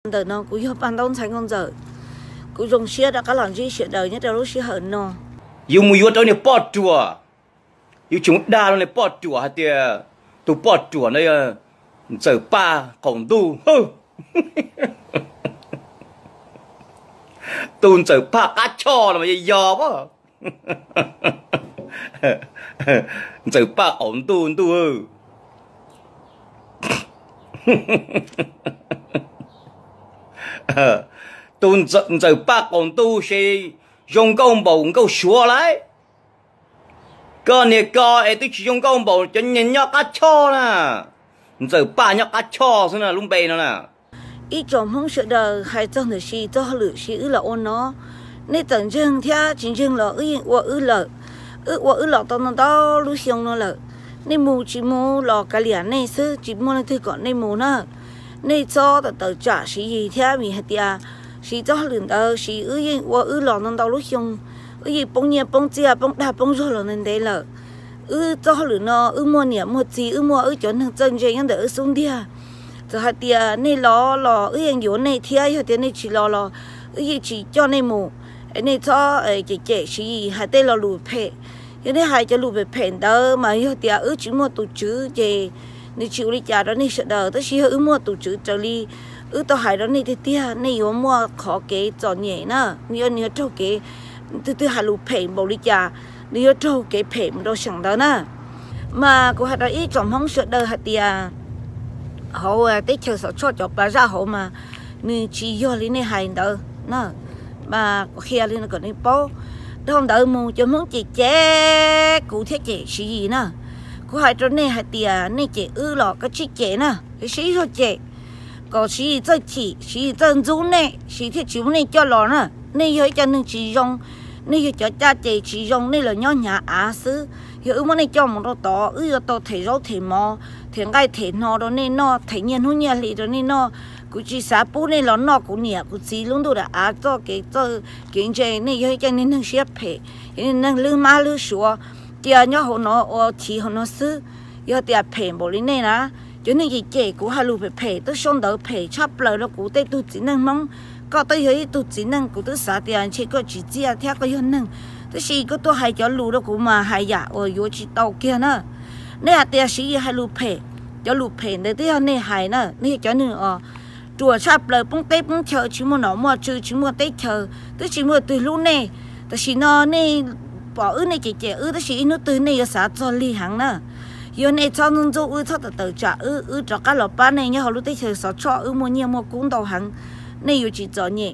Ntawm no kuv yog Paj Ntaub ntxhais Nkauj Ntxawm, kuv zoo siab rov qab los ntsib sawv daws nyob rau lub sij hawm no. Yus mus yuav rau niag poj ruam, yus tseem mus dag rau niag poj ruam hais tias tus poj ruam no yog Ntxawm Paj qaum ntuj. Tus Ntxawm Paj qab choj no mas yog yog a. Ntxawm Paj qaum ntuj ntuj. Tus Ntxawm Paj qaum ntuj ces zoo nkauj npaum nkauj suav lauj. Koj niag ko es twb tsis zoo nkauj npaum cov niag nyob qab choj na. Ntxawm Paj nyob qab choj xwb na lub npe no na. Ib tsoom Hmoob sawv daws hais txog ntawm Siv txoj hauj lwm Siv wb los ua no, nej txawm ntseeg thiab tsis ntseeg los wb yeej ua wb lawm. Wb ua wb los tau ntau ntau lub xyoo no lawm. Nej mus tsis mus los kav liam nej xwb, tsis muaj leej twg kom nej mus na. Nej txhob tawm tawm tsam Siv Yis thiab vim hais tias Siv txoj hauj lwm ntawd Siv wb yeej ua wb los ntau ntau lub xyoo. Wb yeej poob nyiaj poob txiaj poob dag poob zog los ntev ntev lawm. Wb txoj hauj lwm no wb muaj niam muaj txiv, wb muaj wb cov neeg txawj ntse nyob ntawm wb xub ntiag. Txawm hais tias nej los los wb yeej yuav nej thiab, yog tias nej tsis los los wb yeej tsis coj nej mus. Es nej txhob cem cem Siv Yis hais tej lo lus phem. Yog nej hais cov lus phem phem ntawd mas yog tias wb tsis muaj tus tswv ces nws tsis ua li cas rau nej sawv daws, tab sis yog wb muaj tus tswv raws li wb tau hais rau nej tiag tiag, nej yuav muaj qhov kev txom nyem na. Nws yuav, nws yuav raug kev, twg twg hais lus phem npaum li cas, nws yuav raug kev phem mus rau seem ntawd na. Mas kuv hais rau ib tsoom Hmoob sawv daws hais tias hauv teb chaws Xov Tshoj cov pas zaj hauv mas nws tsis yog li nej hais ntawd na. Mas kuv qhia li no kom nej paub. Dhau ntawd mus cov Hmoob cem cem kuv thiab cem Siv Yis na. Kuv hais rau nej hais tias nej cem wb los kav tsij cem na, sib zog cem, kom Siv Yis txawj chim, Siv Yis txawj ntxub nej, Siv thiaj tsis muab nej coj los na. Nej yog ib co neeg tsis zoo, nej yog cov caj ces tsis zoo, nej los nyob hnyav av xwb. Yog wb muab nej coj mus rau tod, wb yuav tau them zaub them mov, them nqaij them hno rau nej noj, them nyiaj hnub nyiaj hli rau nej noj. Kuv tsis xav pub nej los noj kuv niam kuv txiv lub ntuj daim av txoj kev txawj kev ntse. Nej yog ib co neeg siab phem, yog neeg lwj mab lwj suav, cia nyob hauv no ua chiv hauv no xwb. Yog tias phem npaum li nej na, cov neeg cem cem kuv hais lus phem phem, twb sau ntawv phem tshaj plaws rau kuv tej tug txiv neej Hmoob. Koj twb yog ib tug txiv neej, kuv twb xav tias ntshe koj tsim txiaj thiab koj yog neeg, tab sis koj tuaj hais cov lus rau kuv mas hais yam uas yuav tsis tau kiag na. Nej hais tias Siv Yis hais lus phem, cov lus phem ntawd twb yog nej hais na. Nej yog cov neeg ruam tshaj plaws, poob teb poob chaw, tsis muaj nom muaj tswv, tsis muaj teb chaws, twb tsis muaj twg hlub nej. Tam sim no nej pom wb, nej cem cem wb, tab sis ib hnub twg nej yuav xav txog lig heev na. Yog nej txhob ntxub ntxub wb, txhob tawm tawm tsam wb, wb rov qab los pab nej nyob hauv lub teb chaws Xov Tshoj, wb muaj nyiaj muaj kub ntau heev, nej yuav tsis txom nyem.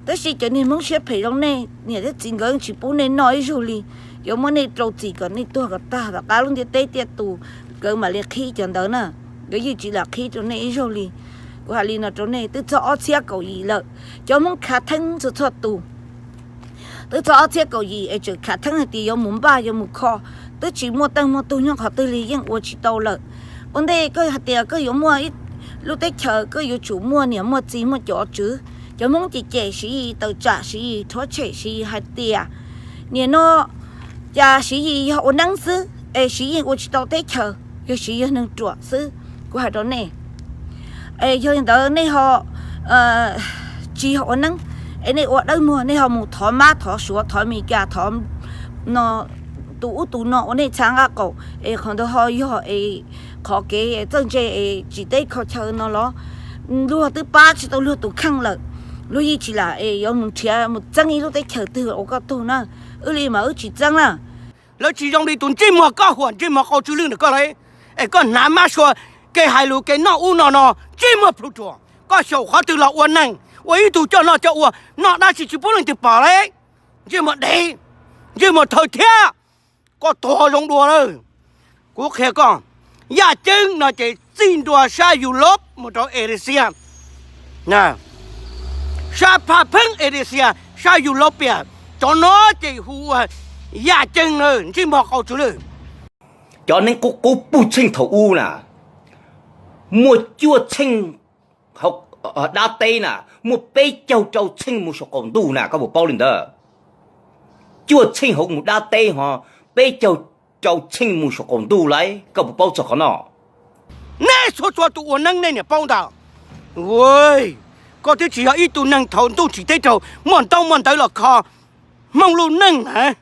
Tab sis cov niag Hmoob siab phem zoo nej niam thiab txiv nkawd tsis pub nej noj ib zaug li, yuav muab nej rau txim kom nej tuag kom tag tom qab lub ntiaj teb tiaj tus, nkawd mam li qhib cov ntawd na. Nkawd yeej tsis lam qhib rau nej ib zaug li. Kuv hais li no rau nej, twb txog ob txhiab kaum yim lawm, cov Hmoob khav theeb txhua txhua tus. Twb txog ob txhiab kaum yim es tseem khav theeb hais tias yuav mus npaj yuav mus kho, twb tsis muaj teej muaj tug nyob qhov twg li, yeej ua tsis tau lawm. Ua ntej koj hais tias koj yuav muaj lub teb chaws, koj yuav tsum muaj niam muaj txiv muaj cov tswv. Cov Hmoob cem cem Siv Yis, tawm tsam Siv Yis, rhuav tshem Siv Yis hais tias nim no cas Siv Yis yog ua neeb xwb es Siv yeej ua tsis tau teb chaws, yog Siv yog neeg ruam xwb. Kuv hais rau nej, es yog li ntawd nej ho tsis yog ua neeb, es nej ua dawb muag, nej ho mus thov mab thov suav, thov Amelikas, thov no, tus ub tus no ua nej txha nqaj qaum, es qhov ntawd ho yog es qhov kev txawj ntse es tsim teb kho chaw no los? Luag twb pab tsis tau luag tus kheej lawm, luag yeej tsis lam es yuav mus nrhiav mus txeeb ib lub teb chaws twg ua koj tug na. Wb li mas wb tsis txeeb na. Lawv tsis zoo li tus ntsej muag koj huam ntsej muag qau tsw lwj ntawm koj lauj. Es koj hnav mab sua, kev hais lus kev noj ub no no, ntsej muag plhu ruam. Koj xyaum qhov twg los ua neeg, ua ib tug coj noj coj ua, noj dab tsi tsis pub leej twg pom lauj. Ntsej muag dev, ntsej muag thawj thiab, koj tuag zoo dua lawm. Kuv qhia koj, yaj ceeb no ces txij ntua sab Europe mus rau Asia, sab phaj pheeb Asia, sab Europe, cov no ces hu ua yaj ceeb na, ntsej muag qau tsw lwj. Cov neeb qub qub puj txheej thaum ub na, muaj cuaj txheej, dab teb na, muaj peb caug rau txheej mus saum qaum ntuj na, koj puas paub li ntawd? Cuaj txheej hauv mus dab teb ho peb caug rau txheej mus saum qaum ntuj lauj, koj puas paub txog qhov no? Nej txhua txhua tus ua neeb nej niam paub ntag. Koj twb tsis yog ib tug neeg thaum ntuj tsim teb raug muaj ntaub muaj ntawv los kho Hmoob lub neej na,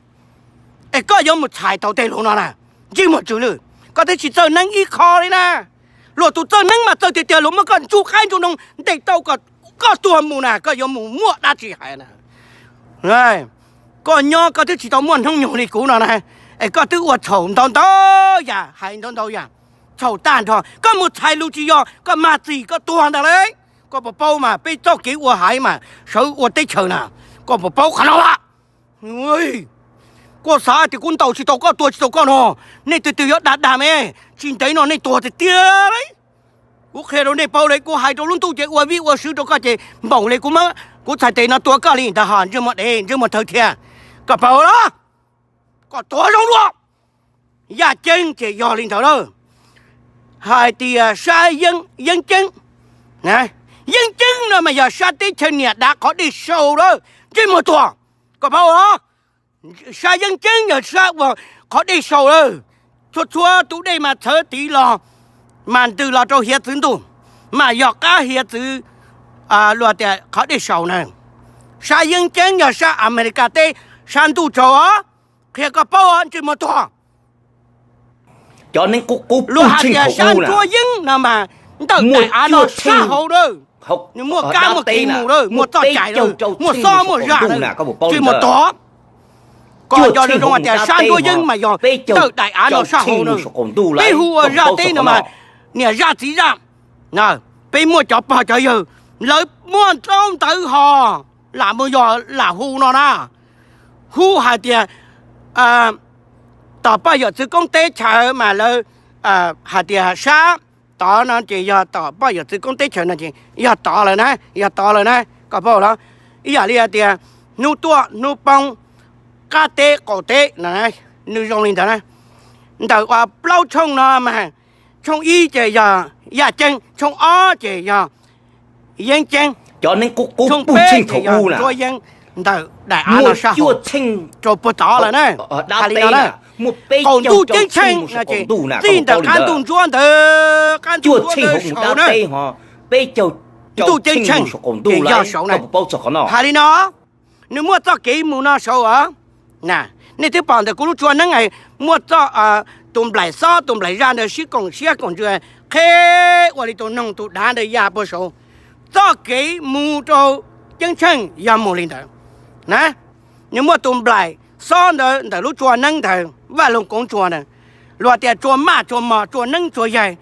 es koj yuav mus txhais tau tej lus no na, ntsej muag tsw lwj. Koj twb tsis txawj neeb ib qho li na. Luag tus txawj neeb mas txawj tiag tiag, luag muab koj ntsuj qaib ntsuj noog ntes tau kom koj tuag mus na, koj yuav mus muaj dab tsi hais na. Koj nyob koj twb tsis tau muaj hnub nyoog li kuv no na, es koj twb ua txhaum ntau ntau yam, hais ntau ntau yam, txhaum tag nrho. Koj mus txhais lus tsis yog, koj mag txim koj tuag ntag lauj. Koj puas paub mas peb txoj kev ua haiv mas sawv ua teb chaws na, koj puas paub qhov no as? Koj xav tias kuv ntaus tsis tau koj, tua tsis tau koj no, nej twg twg yuav dag dag me, tsis ntev no nej tuag tiag tiag li. Kuv qhia rau nej paub li, kuv hais rau lub ntuj ces ua vij ua sw rau koj ces npaum li kuv muab kuv txhais tes no tua koj li ntag ho, ntsej muag dev, ntsej muag thawv thiab. Koj paub los? Koj tuag zoo dua. Yaj Ceeb ces yog li ntawd lawm. Hais tias sab Yeeb Ceeb, Yeeb Ceeb no mas yog sab teb chaws niam dav qhov dej sau lawm, ntsej muag tuag. Koj paub los? Sab Yeeb Ceeb yog sab uas qhov dej sau lawm. Txhua txhua tus dej mas txhawv tid los, mas ntws los rau hiav txwv ntuj, mas yog qab hiav txwv, luag tias qhov dej sau na. Sab Yeeb Ceeb yog sab Amelikas teb, sab ntuj tsaus os. Qhia koj paub os, ntsej muag tuag. Luag hais tias sab Ntsuab Yeeb no mas ntawm daim av no sab hauv lawm. Nws muaj kab muaj kev mus lawm, muaj txoj cai lawm, muaj xob muaj zaj lawm, ntsej muag tuag. Koj nco zoo zoo tias sab Ntsuab Yeeb mas yog ntawm daim av no sab hauv na. Peb hu ua zaj teb no mas niam zaj txiv zaj. Peb muaj cov pog cov yawg, lawv muaj ntaub ntawv ho, lam mus yog lam hu no na. Hu hais tias tom poj yawm txwv koob teb chaws mas lawv hais tias sab tod no ces yog tom poj yawm txwv koob teb chaws no ces yog tod lawm na, yog tod lawm na, koj paub los? Ib yam li hais tias hnub tuaj hnub poob, qab teb qaum teb no, nws zoo li ntawd na. Ntawm uas plaub tshooj no mas tshooj ib ces yog Yaj Ceeb, tshooj ob ces yog Yeeb Ceeb, tshooj peb ces yog Ntsuab Yeeb, ntawm daim av no sab hauv rau puag tod lawm na. Hais li no na, qaum ntuj ceeb tsheej no ces txij ntawm qab ntuj ntsuab ntawd, qab ntuj ntsuab ntawd saud na, ntuj ceeb tsheej ces yog saud na. Hais li no, nws muaj txoj kev mus no saud os. Nej twb pom ntawm kuv lub tsua neeb muaj txoj, tus nplaim xob tus nplaim zaj ntawd sib koom siab koom ntsws qheb ua li tus noog tus dav ntawd ya puag saud. Txoj kev mus rau ceeb tsheej yog mus li ntawd na. Nws muaj tus nplaim xob ntawd ntawm lub tsua neeb ntawd, Vaj Loog Koov Tsua ntawd, luag tias tsua maj tsua mos, tsua neeb tsua yaig,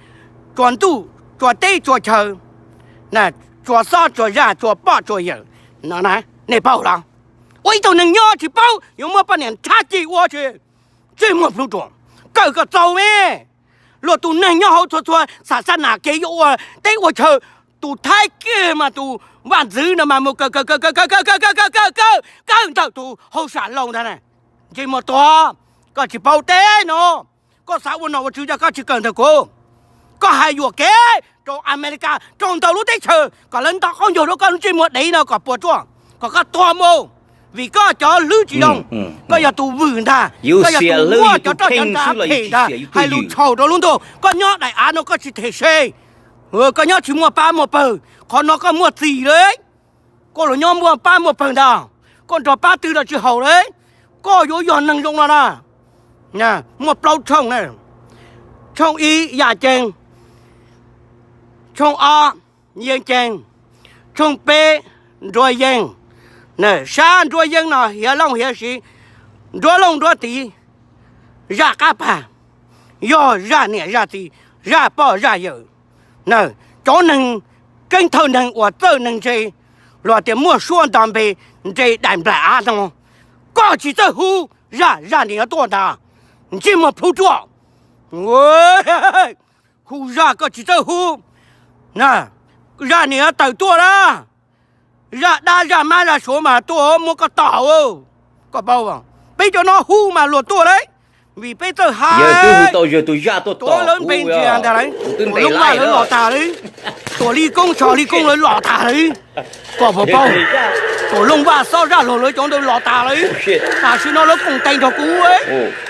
tsua ntuj tsua teb tsua chaw, tsua xob tsua zaj tsua poj tsua yawm no na. Nej paub los? Ua ib tug neeg nyob tsis paub, yuav muab poj niam nrhab ci ua tsi? Ntsej muag plhu ruam, kawm kom txaus me. Luag tus neeg nyob hauv txhua txhua xav xab nam kev yuav ua teb ua chaw, tus Thaib kiag mas tus vaj ntxwv no mas mus kawm kawm kawm kawm kawm kawm kawm kawm kawm kawm kawm ntawm tus hauj sam laus ntag na. Ntsej muag tuag, koj tsis paub teb no, koj xav ua nom ua tswv cas koj tsis kawm ntawm kuv? Koj hais yuam kev rau Amelikas, rau ntau lub teb chaws kom lawv nto qaub ncaug rau koj lub ntsej muag dev no kom puas tsuaj, kom koj tuag mus. Vim koj cov hlwb tsis zoo, koj yog tus vwm ntag, koj yog tus muaj cov roj cov nra phem ntag, hais lus txhaum rau lub ntuj. Koj nyob daim av no koj tsis them se, koj nyob tsis muaj pab muaj pawg, qhov no koj muaj txim lawm. Koj los nyob muaj pab muaj pawg ntag, koj nrog pab twg los tsis haum lawm, koj yuav yog neeg zoo no na. Muaj plaub tshooj na, tshooj ib Yaj Ceeb, tshooj ob Yeeb Ceeb, tshooj peb Nruab Yeeb. Sab Nruab Yeeb no hiav looj hiav siv, nruab looj nruab tid, zaj qab pag, yog zaj niam zaj txiv, zaj poj zaj yawm. Cov neeg keeb thawj neeg uas txawj neeg ntse, luag tias muaj suab nto npe nres daim nplaim av no, koj tsis txawj hu zaj, zaj niam tuaj ntag, ntsej muag plhu ruam. Hu zaj koj tsis txawj hu, zaj niam tawm tuaj na, zaj dab zaj mab zaj suav mas tuaj muab koj tom. Koj paub, peb cov no hu mas luag tuaj lauj, vim peb txawj hais. Tuav lawv npe ntsia ntag lauj, Tuam Looj Vaj lawv los tag lauj, Tuam Li Koob Tso Li Koob lawv los tag lauj. Koj puas paub, Tuam Looj Vaj Xob Zaj Luag lawv cov ntawd los tag lauj. Tam sim no lawv koom tes nrog kuv.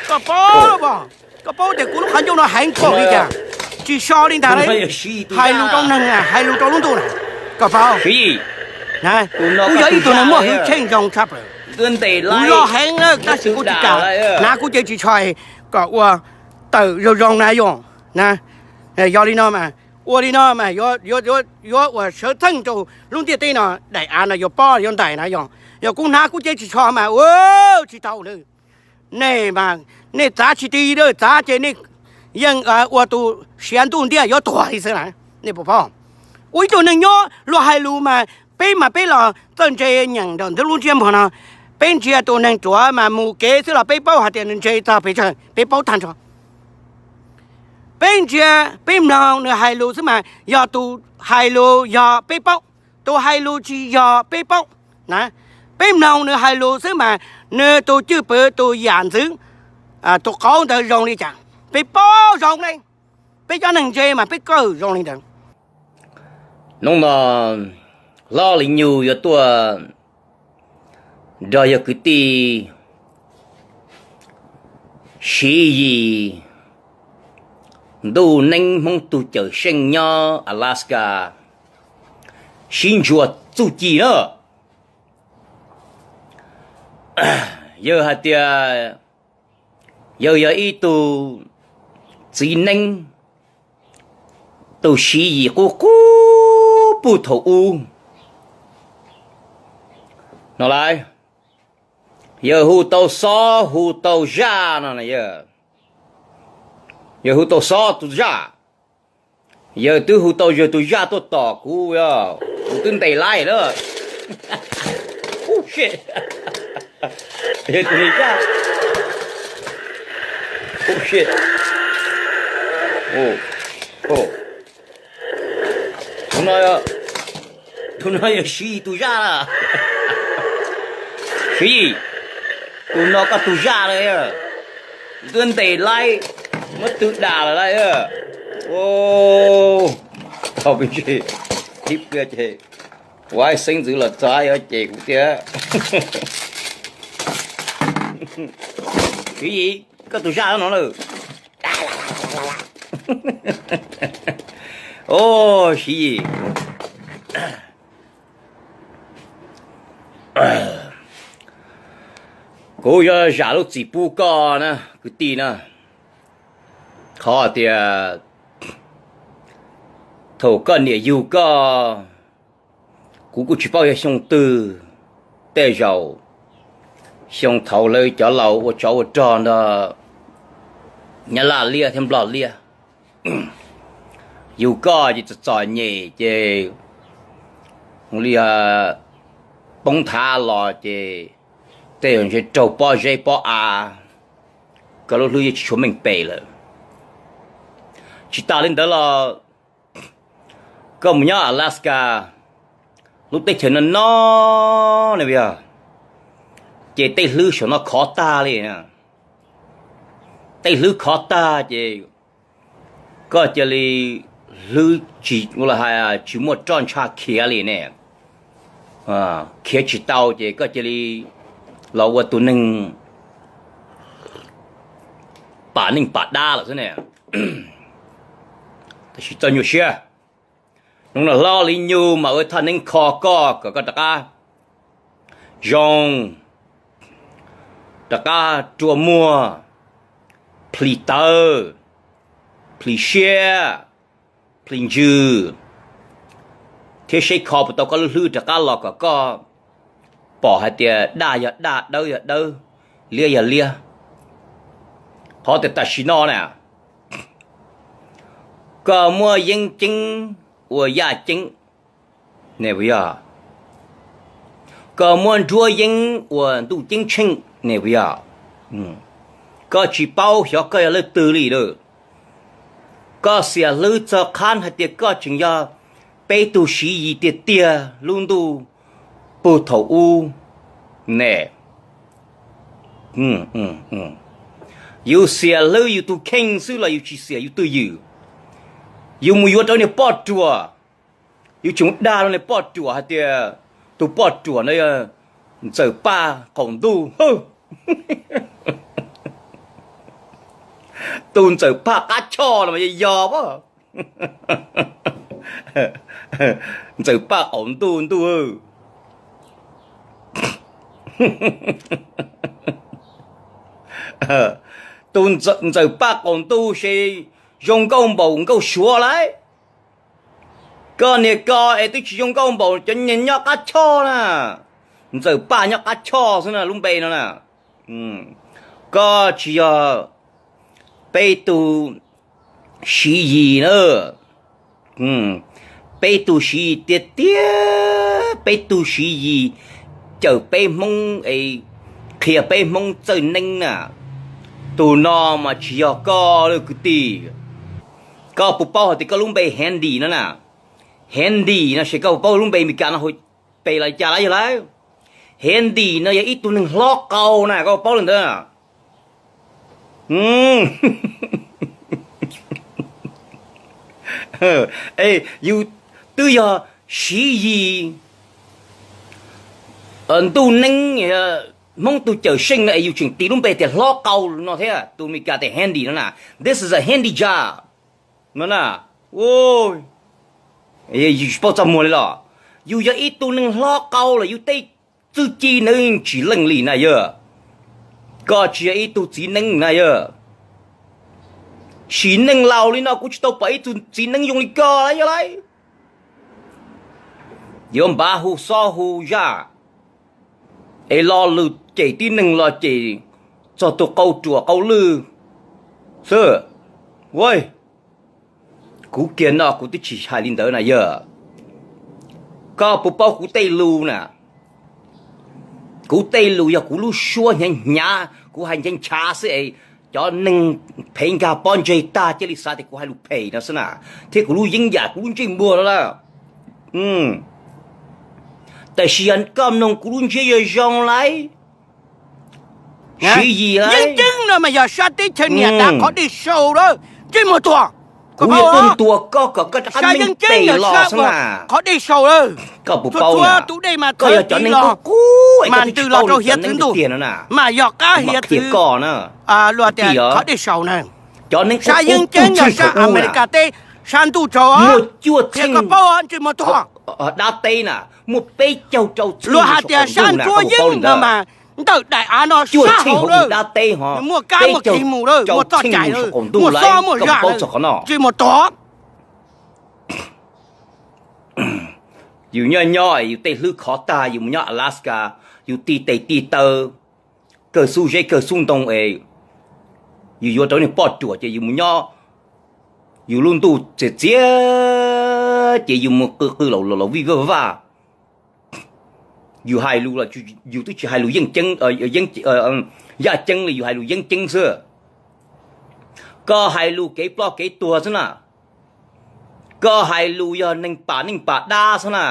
Koj paub, koj paub tias kuv lub qhov ncauj no heev npaum li cas, tsis so li ntag lauj. Hais lus rau neeg, hais lus rau lub ntuj na. Koj paub, Kuv yog ib tug neeg muaj hwj chim zoo tshaj plaws. Kuv loj heev na, tab sis kuv tsis kam hnav kuv cev ris tsho kom ua tawm zoo zoo na yog. Yog li no mas, ua li no mas yuav ua sawv txheej rau lub ntiaj teb no, daim av no yuav pob yuav ntais na yog. Yog kuv hnav kuv cev ris tsho mas ua tsis tau na. Nej mas, nej txav tsis ti, txav ces nej yeej ua tus siav ntuj ntiaj yuav tuag li xwb na. Nej puas paub? Ua ib tug neeg nyob luag hais lus mas, peb mas peb los txawj ntse nyeem nram ntawm lub ntsiab muag no. Peb ntsia tus neeg ruam mas mus kev xwb los peb paub hais tias nws ntse txog pes tsawg, peb paub tag nrho. Peb ntsia, peb mloog nws hais lus xwb mas, yog tus hais lus yog peb paub, tus hais lus tsis yog peb paub na. Peb mloog nws hais lus xwb mas, nws tus cwj pwm tus yam ntxwv, tus qauv ntawd zoo li cas, peb paub zoo li. Peb cov neeg ntse mas peb kawm zoo li ntawd. Hnub no Hlob Lis Nyug yuav tuaj nrog yog kwv tij Siv Yis, ntuj neeb Hmoob tug cawm seej nyob Alaska sib ntsuas txuj ci na. Yawg hais tias yawg yog ib tug txiv neeb, tus Siv Yis qub qub puag thaum ub no lawm. Yawg hu tau xob hu tau zaj no, yawg hu tau xob tus zaj. Yawg twb hu tau yawg tus zaj tuaj tom kuv, kuv twb ntes laib lawm. Tus no yog Siv Yis tus zaj lawm. Siv Yis, tus no koj tus zaj lawm. Twb ntes laib, muab tw dam lawm lauj. Thaum pib ces ua ib xeeb ntxwv los txog yuav cem kuv thiab. Siv Yis, koj tus zaj no lawm. Siv Yis, kuv yuav zam lub txim pub koj na kwv tij na. Qhov tias thaum koj niam yug koj, kuv kuj tsis paub yog xyoo twg, tej zaum xyoo thaum lawv cov laus ua tsov ua rog nrog Nyab Laj liab thiab Nplog liab. Yug koj ces txom txom nyem ces li poob thav los ces tej zaum ntshe raug pob zeb pob av, koj lub hlwb yeej tsis tshua meej pem lawm. Tsis tas li ntawd los koj mus nyob Alaska, lub teb chaws no no ne yog, ces tej hlwb saum no khov tag li. Tej hlwb khov tag ces koj cia li hlwb tsis, tsis muaj roj ntsha khiav li ne. Khiav tsis tau ces koj cia li los ua tus neeg pam neej pam dab lawm xwb ne. Tab sis txawj nyuaj siab, hnub no Hlob Lis Nyug mas ua thaj neeb kho koj kom koj rov qab zoo, rov qab rua muag, plhis tawv, plhis siab, plhis ntsws, thiab seb kho puas tau koj lub hlwb rov qab los kom koj pom hais tias daj yog daj, dawb yog dawb, liab yog liab. Qhov tias tam sim no na, koj muab yeeb ceeb ua yaj ceeb ne puas yog? Koj muab nruab yeeb ua ntuj ceeb tsheej ne puas yog? Koj tsis paub xyov koj yog leej twg li lawm. Koj xiam hlwb txog qhab hais tias koj tseem yog peb tug Siv Yis tiag tiag lub ntuj puag thaum ub ne. Yus xiam hlwb yus tus kheej xwb los yus tsis xiam yus twj ywm. Yus mus yuav rau niag poj ruam, yus tseem dag rau niag poj ruam hais tias tus poj ruam no yog Ntxawm Paj qaum ntuj. Tus Ntxawm Paj qab choj no mas yog yog as. Ntxawm Paj qaum ntuj ntuj, Tus Ntxawm Paj qaum ntuj ces zoo nkauj npaum nkauj suav lauj. Koj niag ko es twb tsis zoo nkauj npaum cov nyob qab choj na. Ntxawm Paj nyob qab choj xwb na lub npe no na. Koj tsis yog peb tug Siv Yis na. Peb tug Siv Yis tiag tiag, peb tug Siv Yis cawm peb Hmoob es qhia peb Hmoob txawj neeb na. Tus no mas tsis yog koj lawm kwv tij. Koj puas paub hais tias koj lub npe Handy no na? Handy no ces koj puas paub lub npe Meskas no hu pes los cas lawm yog lauj? Handy no yog ib tug neeg hlob qau na, koj puas paub li ntawd? Yus twb yog Siv Yis ntuj neeb, Hmoob tus cawm seej no es yus tseem tis lub npe tias hlob qau no thiab. Tus Meskas tias Handy no na, this is a handy job no na. Yus tsis paub txaj muag li los? Yus yog ib tug neeg hlob qau los yus tej txuj ci nws tsis leej li na yog. Koj tsis yog ib tug txiv neeb na yog. Sim neej laus li no kuv tsis tau pom ib tug txiv neeb zoo li koj lawm yog lauj. Yuav npav hu xob hu zaj es lo lus cem tib neeg los cem txog tus qau ruam qau lwj xwb. Kuv kiag no kuv twb tsis hais li ntawd na yog. Koj puas paub kuv tej lus na? Kuv tej lus yog kuv lub suab hnyav hnyav, kuv hais nchav nchav xwb es cov neeg phem nkag pob ntseg tag cia li xav tias kuv hais lus phem no xwb na, thiab kuv lub yeeb yam kuv lub ntsej muag no lawm. Tab sis yog koj mloog kuv lub ntsiab zoo zoo lauj, Siv Yis lauj, yeeb ceeb no mas yog sab teb chaws niam dav qhov dej sau lawm, ntsej muag tuag. Kuv yuav tuaj ntuas koj kom koj rov qab meej pem los xwb na. Qhov dej sau lawm, koj puas paub na? Tus dej mas koj yog cov neeg qub qub es koj twb tsis paub li cov neeg tiag tiag no na. Mas yog qab hiav txwv koj na, luag tias qhov dej sau na. Cov neeg sab yeeb ceeb yog sab Amelikas teb, sab ntuj tsaus, muaj cuaj txheej, koj paub, ntsej muag tuag. Dab teb na muaj peb caug rau txheej, luag hais tias sab ntsuab yeeb no mas ntawm daim av no sab hauv lawm, dab teb ho muaj kab muaj kev mus lawm, muaj txoj cai lawm, muaj xob muaj zaj lawm, ntsej muag tuag. Yus nyob nyob yus tej hlwb khov tag, yus mus nyob Alaska, yus ti tes ti taw, kawg xub zeb kawg xub ntoo es yus yuav rau niag poj ruam ces yus mus nyob, yus lub ntuj txias txias ces yus mus qw qw laus laus vij vaj vaj. Yus hais lus los yus twb tsis hais lus yeeb ceeb, yaj ceeb li, yus hais lus yeeb ceeb xwb. Koj hais lus kev ploj kev tuag xwb na. Koj hais lus yog neeg pam neej pam dab xwb na.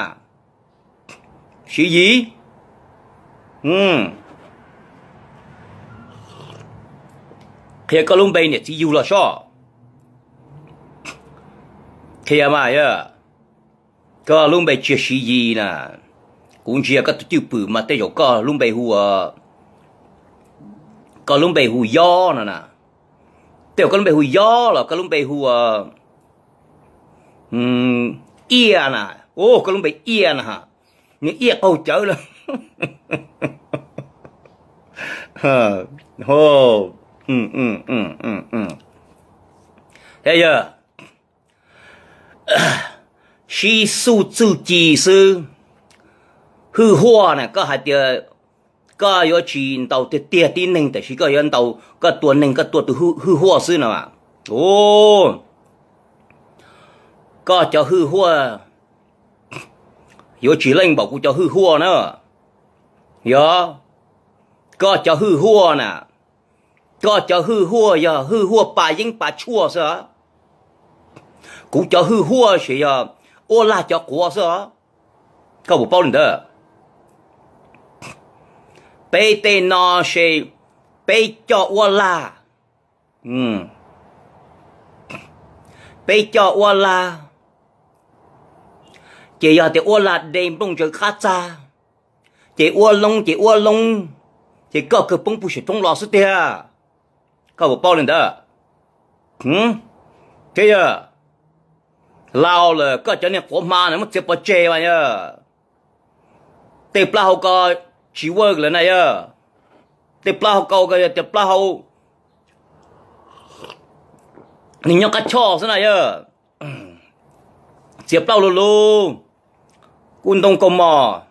Siv Yis, qhia koj lub npe niam txiv yug los sob. Qhia mas yog koj lub npe tsis yog Siv Yis na. Kuv ntsia koj tus cwj pwm mas tej zaum koj lub npe hu, koj lub npe hu Yob no na. Tej zaum koj lub npe hu Yob los koj lub npe hu Iaj na. Koj lub npe Iaj na, niag Iaj qaug cawv lawm. Yog sib xuj txuj ci xwb. Hwj huaj na, koj hais tias koj yuav tsis ntaus tiag tiag tib neeg, tiam sis koj yuav ntaus, koj tua neeg koj tua tus hwj huaj xwb no. Koj cov hwj huaj yuav tsis leej npaum kuv cov hwj huaj na. Yog, koj cov hwj huaj na, koj cov hwj huaj yog hwj huaj pas yeeb pas tshuaj xwb os. Kuv cov hwj huaj ces yog uab lag cov quav xwb os. Koj puas paub li ntawd? Peb tej no ces peb coj uab lag, peb coj uab lag, ces yog tias uab lag de nplooj ntsaws qab txag, ces uab loob ces uab loob, ces koj kawg poob puag saum roob los xwb tiag. Koj puas paub li ntawd? Thiab yog, laus lawm koj cov niag quav hma na muab txiav pov tseg mas yog, tej plaub hau ko tsis work lawm na yog. Tej plaub hau kau ko yog tias plaub hau nws nyob qab choj xwb na yog. Txiav plaub lug lug, kuj ntoo kaus mom,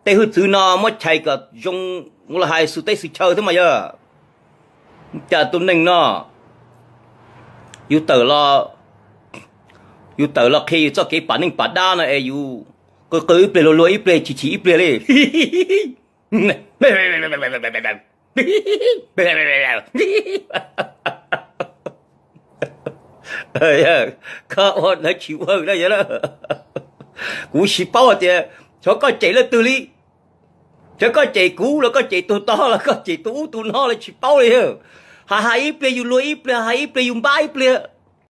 tej hwj txwv no muab chais kom zoo los hais xwm teb xwm chaw thiab mas yog. Cas tus neeg no, yus tawm los, yus tawm los qhia yus txoj kev pam neej pam dab no es yus qw qw ib pliag luag luag ib pliag chim chim ib pliag li. Koj ua ntawd tsis ua na yog. Kuv tsis paub hais tias xyov koj cem leej twg li. Xyov koj cem kuv los koj cem tus tod los koj cem tus ub tus no los tsis paub li. Hais hais ib pliag yus luag ib pliag, hais ib pliag yus npab ib pliag.